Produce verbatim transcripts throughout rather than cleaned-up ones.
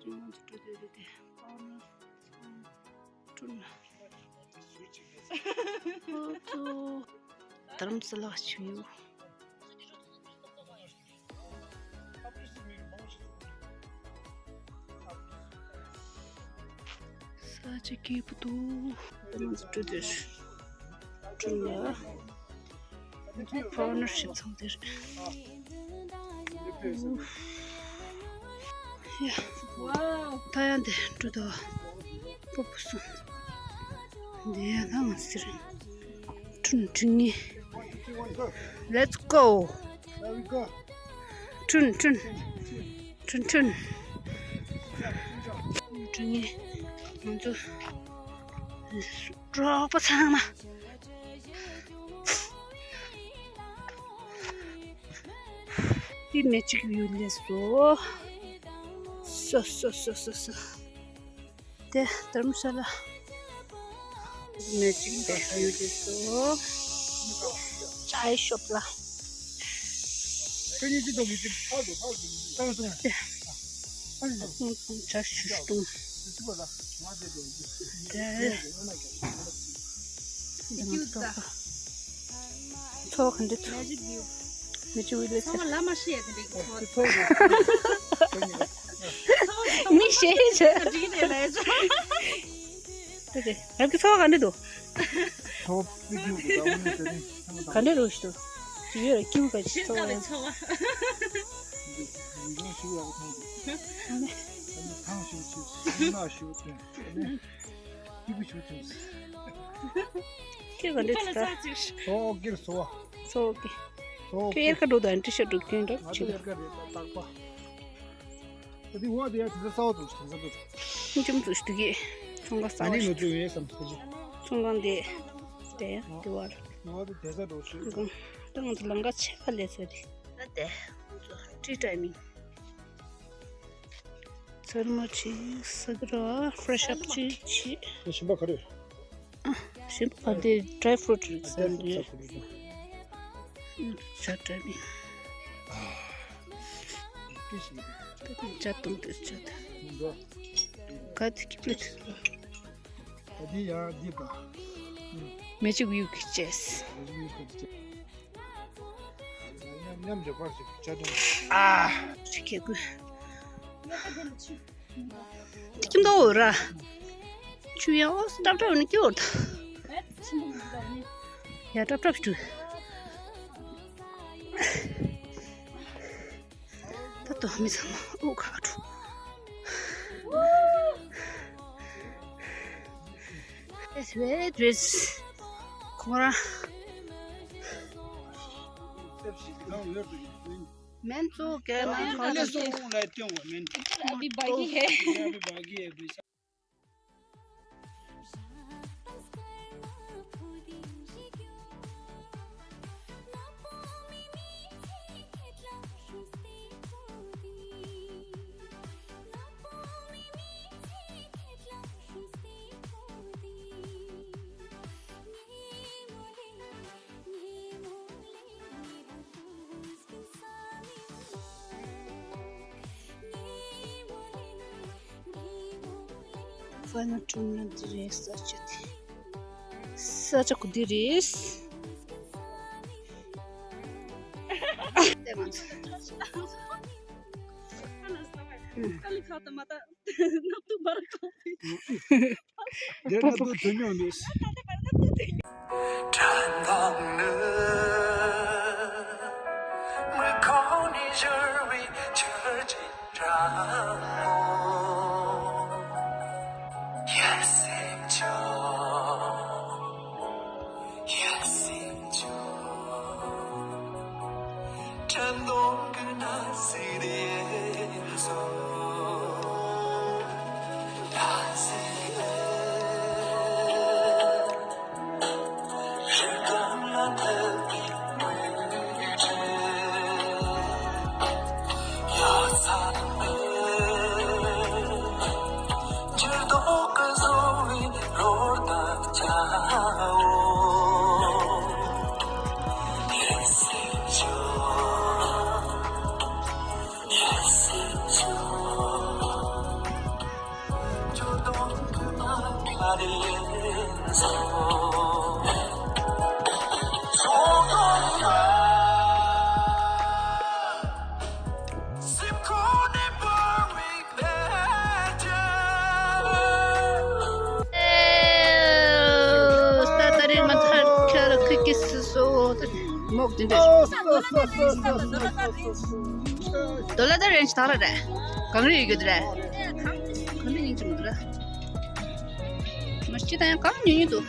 རིང་ང་ཚོ་འགྲོ་འདོད་རེད་དེ། ཨོ་ནོ། ཁྲུན། ཨོ་ཙོ། དྷ་རམ་ས་ལ་ཆུ་ཡུ། ས་ཆ་སྐྱིད་པོ་འདུག་དྷ་རམ་ས་འགྲོ་འདོད་རེད། ཁྲུན་ལ། ཁོ་ནར་ཤིབ་ཚང་དེར། ཡ། ད་ཡང་དེ་འགྲོ་དོ། པོ་པོ་སོང་། འདི་ཡང་ད་ང་ཟེར། ཁྲུན་ཁྲུན་ངེ། Let's go. ཁྲུན་ཁྲུན། ཁྲུན་ཁྲུན། ཁྲུན་ངེ། ང་ཚོ། གྲོགས་པོ་ཚང་མ། འདི་མེ་ཅིག་ཡུལ་ལས་སོ། སོ་སོ་སོ་སོ་སོ། དེ་དྷ་རམ་ས་ལ། མེ་ཅིག་པའི་ཡུལ་ལས་སོ། ཅའི་ཤོབ་ལ། ཁྱོད་གཉིས་ཅི་དང་མི་ཅི་ཕར་འགྲོ་ཕར་འགྲོ། ཏང་ཏང་། ཏང་ཏང་། ཇ་ཞུ་ཞུ་ཏུང་། ཚོགས་ག་འདྲ་ཚོགས། མེ་ཅིག་ཡུལ་ལས་ཚོགས་ལ་མ་ཤེས་དེ་འདྲའི་ཚོགས། མི་ཤེས་ཤེས། དེ་རབ་ཀྱི་ཚོགས་ག་འདྲ་འདུག་ཚོགས་པི་ཀིང་གི་ཟ་བ་ནི་དེ་ནི་ག་འདྲ་རོ་ཞིག་འདུག་ཡོད་ར་ཀིང་ག་ཞིག་ཚོགས། ཡང་ཞིག་ཡག་པོ་མཐོང་འདུག་ཐང་ཞིག་ཞིག་སྣ་ཞིག་ཐོན། སྐྱིད་པོ་ཞིག་ཐོན། ཁྱེད་ག་འདྲ་ཚོགས། ཚོགས་ཀྱི་སོ། ཚོགས་ཀྱི། ཚོགས་ཀྱི། ཁྱེད་དབྱར་ཁ་འགྲོ་དང་ཏི་ཤར་འགྲོ་ཀྱི་འདྲ་ང་ཚོ་དབྱར་ཁ་རེད་ད་རྟག་པ། ད་དེ་འོག་དེ་ཡ་དེ་ཚོ་གསར་པ་འདུག་དེ་ཚོ་འདུག་ཁྱིམ་ཚང་ཚོ་ཞིག་འདུག་གི་ཚོང་ཁང་ཟ་ནི་ནི་ཚོ་ཡོད་བསམ་ཚོ་ཅི། ཚོང་ཁང་དེ། དེ་ཡ་དེ་བར། འོག་དེ་དེ་ཚ་འགྲོ་ཚོད། ད་ང་ཚོ་ལམ་ཁ་ཆེ་ཁ་ལས་ཚོད་དེ། ད་དེ་ང་ཚོ་ཊི་ཊའིམ་ཡིན། ཚར་མ་ཅིག་ས་ཀི་ར་ཕེ་རེ་ཤི་ཨབ་ཅིག་བྱེད། ཞིམ་པ་ག་རེ། ཞིམ་པ་འདི་ཌ་རའི་ཕུ་རུ་ཊི་རེད་ཟེར་འདི། ཇ་ཏྲ་མི། ཇ་དུང་དེ་ཇ་ཏུང་། ག་དེ་ཀི་པི་ལི། ད་འདི་ཡང་འདི་པ། མེ་ཅིག་ཡུག་གི་ཅེས། མཉམ་འཇོག་པར་ཞིག་ཇ་དུང་། ཨ། ཅི་ཁེ་གུ། ཁྱིམ་ཐོག་འོ་ར། ཆུ་ཡང་ཨོ་སི་ཏྲབ་ཏྲབ་ནི་སྐྱོར་ད། ཡ་ཏྲབ་ཏྲབ་ཞུ། ད་ལྟ་མི་ཚང་མ་ཨོ་ཁ་ཁྲུ། It's very dress. ཁོ་ར། མེན་ཚོ་གེ་མེན་ཚོ། अभी बाकी है। अभी बाकी है। ཕ་ན་ཀྲུང་ན་འདི་རེད་ས་ཆ་དེ། ས་ཆ་ཁུ་འདི་རེད། དེ་མ་ཚོ། ཁ་ལ་ས་བ་ཁ་ལི་ཁ་ཏ་མ་ཏ། ནག་ཏུ་འབར་གོ། དེ་ནག་ཏུ་དོན་ཡོང་འདུག་མོག་དེ་འདྲ། ཌོ་ལར་ད་རེན་ཇི་ད་ར་རེད། གང་རེ་ཡོད་རྒྱུ་དེ་རེད། གང་རེ་སྙིང་རྗེ་མི་འདུག་ར། མ་སྤྱི་དང་ཡང་གང་ཉོ་ཉོ་འདུག་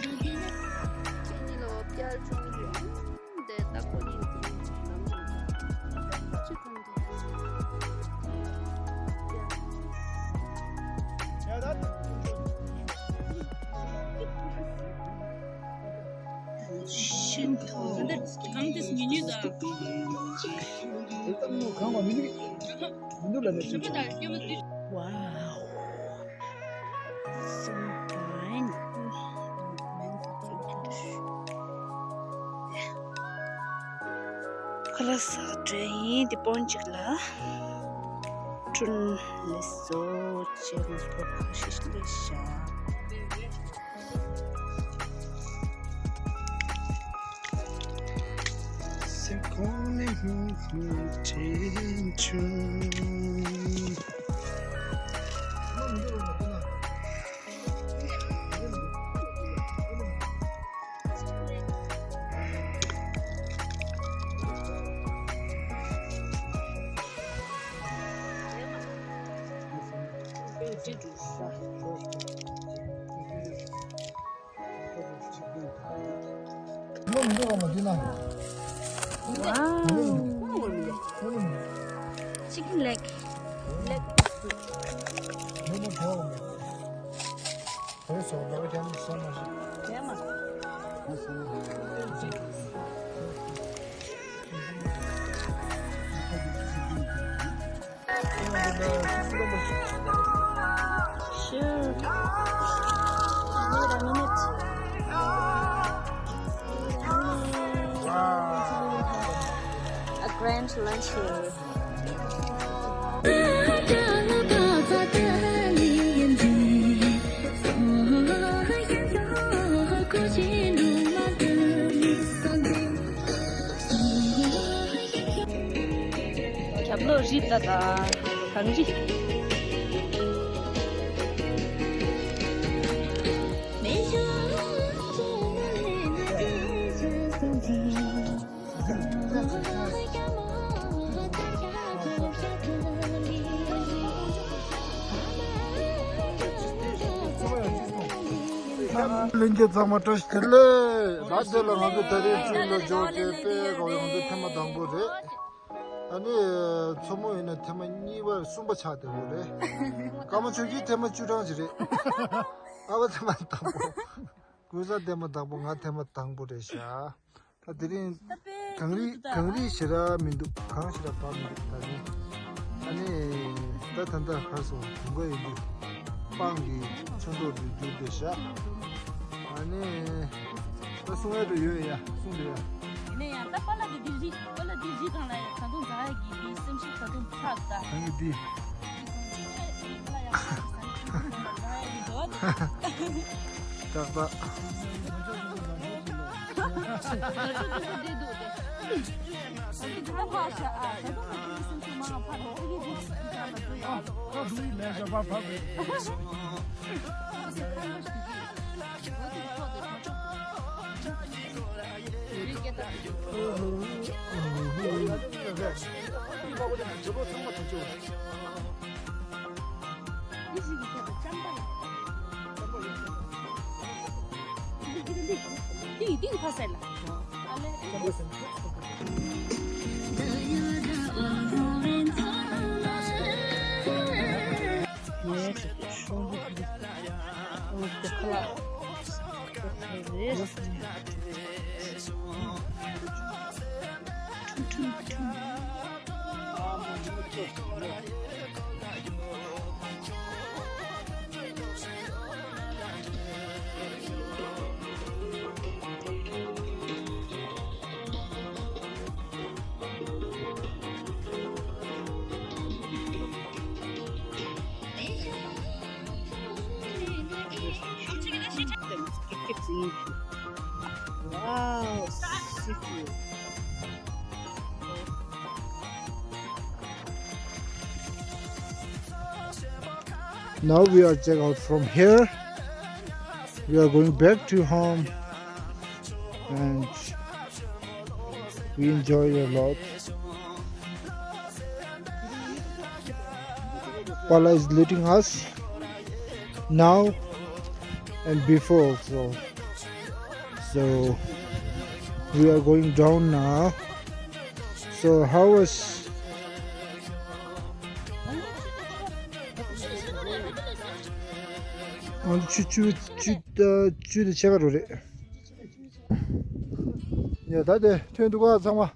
ཤིན་ཏུ། གང་དེ་ཉི་ཉི་ཟ། Wow. So fine. ཁ་ལག་ཟ་འདྲ་ཡིན། འདི་སྤོན་གཅིག་ལ། ཁྲུན་ལེ་སོ་ཅེ་ལེ་སོ་ཁ་ཤས་ལེ་ཤ། སེམས་ཁོང་ནས་ཧུང་ཧུང་དྲན་བྱུང་། Wow. Chicken leg. Leg. Sure. Wait a minute. A grand lunch here. རྒྱབ་ལོགས་རི་ད་ད་གངས་རི། ལྷན་རྒྱས་ཚང་མ་བཀྲ་ཤིས་བདེ་ལེགས། ད་དེ་ལ་ང་ཚོ་ད་རེས་ཅིག་ལ་འབྱོར་ཏེ་དཔེ་གོ་ཡོང་དུས་ཐེངས་མ་དང་པོ་རེད། ཨ་ནི་མཚོ་མོ་ཡིན་ན་ཐེངས་མ་གཉིས་པ་གསུམ་པ་ཆགས་བསྡད་ཡོད་རེད། ཀརྨ་ཆོས་སྐྱིད་ཐེངས་མ་བཅུ་གྲངས་ཅིག་རེད། ཨ་ཕ་ཐེངས་མ་དང་པོ། ཀུན་བཟང་ཐེངས་མ་དང་པོ། ང་ཐེངས་མ་དང་པོ་རེད་ཤག་ད་དེ་རིང་གངས་རི་གངས་རི་ཞེ་དྲག་མི་འདུག་གངས་ཞེ་དྲག་བབས་མི་འདུག་ད་རིང་ཨ་ནི་ད་ད་ལྟ་གར་སོང་དུང་དཀར་ཡོད་དུས་སྤང་གི་ཆུ་མདོག་ཏུ་གྱུར་བསྡད་ཤག་ཨ་ནི་ད་གསུང་ཡ་དུ་ཡོད་ཡ། གསུང་དུ་ཡ། ཡིན་ན་ཡང་ད་པ་ལ་དེ་དེ་རི་པ་ལ་དེ་རི་གང་ལ་ཡ་ད་དུང་ཟ་ཡ་གི་དེ་སེམས་ཤུགས་ད་དུང་ཚ་ད། གང་གི་དེ། ཏག་ཏག Wow, city. Now we are check out from here. We are going back to home and we enjoy a lot. Pala is leading us now and before also. So we are going down now. So how was ཆུ་ཆུ་ཆུ་ཆུ་དེ་ཆེ་ག་རོ་རེད། ཡ་ད་དེ་ཐོན་འདུག་ག་ཚང་མ།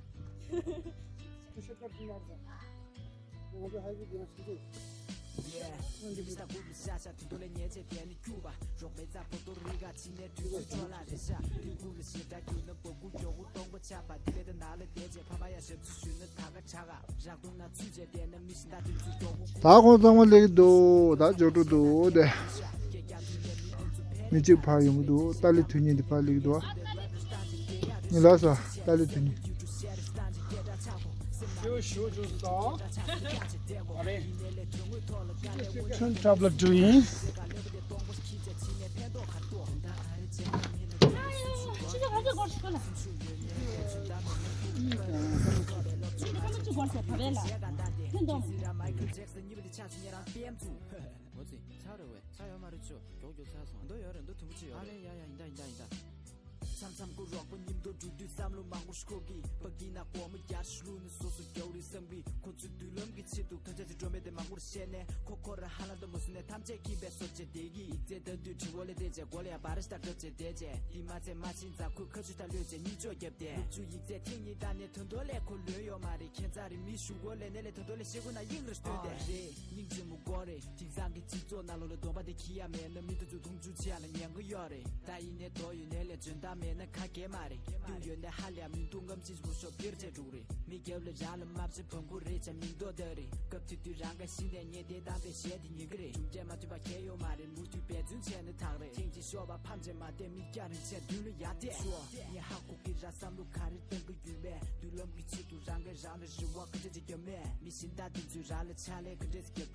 ད་ཁོང་ཚང་མ་སླེབས་ཀྱི་འདུག་ད་འབྱོར་འགྲོ་འདུག་དེ། མི་གཅིག་ཕར་ཡོང་གི་འདུག་ཏཱ་ལའི་དོན་གཉེར་འདི་ཕར་སླེབས་ཀྱི་འདུག་ཨ་ནི་ལགས་སོ། ཏཱ་ལའི་དོན་གཉེར། ཞུ་ཞུ་ཞུ་སོང་། ཨ་རེ། ཁྱོད་འཁྲབ་ལ་འགྲོ་ཡིན། ཚར་རེད་བས། ཚར་ཡོད་མ་རེད་ཅོ། མགྱོགས་མགྱོགས་ཚར་སོང་། མདོ་ཡོད་རེད། མདོ་དུམ་བུ་ཅིག་ཡོད་ཨ་རེད། ལེ་ཡ་ཡ་ཡིན་ད་ཡིན་ད་ཡིན་ད། མཚམས་མཚམས་ཀུ་རོགས་པོ་མཉམ་དུ་འགྲོ་དུས་བསམ་བློ་མང་པོ་ཞིག་འཁོར་གི། ཕ་གི་ན་སྒོར་མོ་བརྒྱ་ཞིག་བླུགས་ནས་སོ་སོ་རྒྱལ་བོ་རེད་བསམ་གི། ཁོ་ཚོའི་མདུན་ལམ་གྱི་ཆེད་དུ་ཐོན་ཆ་ཅིག་སྤྲོད་མེད་དེ་མང་པོར་བཤད་ནས། ཁོ་ཁོ་ར་ཧ་ལམ་དུ་མོ་སུ་ནས་ཐམས་ཅད་ཁྱིམ་པའི་སོ་བྱེད་བསྡད་ཀྱི། ཡིག་ཚད་ལྟ་དུས་དྲི་བ་ལས་བལྟས་བྱས་མགོ་ལ་ཡ་བ་ར་ཤ་སྟག་གྲབས་བྱས་བསྡད་བྱས། དེ་མ་ཚད་མ་ཤིང་ཛ་ཁུ་ཁ་ཆུ་ད་ལོས་བྱས་གཉིད་ཅོག་བརྒྱབ་སྟེ། ལུག་ཆུ་ཡིག་ཚད་ཐེངས་གཉིས་བཏང་ནས་དོན་དོ་ལས་ཁོ་ལོན་ཡོད་མ་རེད། ཁྱད་མཚར་རེད། མི་ཞུ་སྒོ་ལས་ནས་ལས་དོན་དོ་ལས་ཤེས་སྒོ་ན་ཡིག་རེ་སྟོན་ཏེ། ཨ་རེད། སྙིང་རྗེ་མོ་དགོས་རེད། དེང་སང་གི་སྤྱི་ཚོགས་ནང་ལོགས་ལ་གདོང་པ་དེ་ཁྱི་ཡ་མེད་ན་མི་དེ་ཚོ་མཐོང་ཆུང་བྱེད་ཡ་ལ་ཉན་གི་ཡོད་རེད། ད་ཡིན་ནའི་དོ་ཡོད་ནའི་ལས་འཇོན་ཐང་མེད་ན་ཁ་གས་མ་རེད། སྡུག་ཡོད་ནའི་ཧ་ལས་མི་འདུག་ངམ་ཅིག་མོ་ཤོག་སྒེར་བྱས་འགྲོ་གི་རེད། མི་རྒྱབ་ལ་རང་ལ་མ་བྱེད་བང་གུ་རེད་བྱ་མིང་འདོགས་ད་རེད། སྐབས་དེ་དུས་རང་ག་ཤི་ནས་ཉེ་དེ་དམ་པའི་ཞལ་དེ་ཉན་གི་རེད། གྲུབ་འབྲས་མ་ཐོན་པ་གས་ཡོད་མ་རེད། མུ་མཐུད་འབད་བརྩོན་བྱས་ན་ཐག་རེད། ཐེངས་གཅིག་ཤོར་བ་ཕམ་བྱས་མ་བསྡད་མི་སྐྱ་རིང་ཆེ་མདུན་ལ་ཡར་བལྟས་ཤོག་ངས་ཧ་གོ་གི་ར་བསམ་བློ་ག་རེ་གཏོང་གི་ཡོད་པས། མདུན་ལམ་གྱི་ཆེད་དུ་རང་གིས་རང་ལ་རེ་བ་ག་འདྲ་ཅིག་བརྒྱབ་མེད། མི་གཞན་དག་དེ་ཚོས་རང་ལ་ཕྱག་ལས་ག་འདྲ་ཅིག་བརྒྱབ་པ།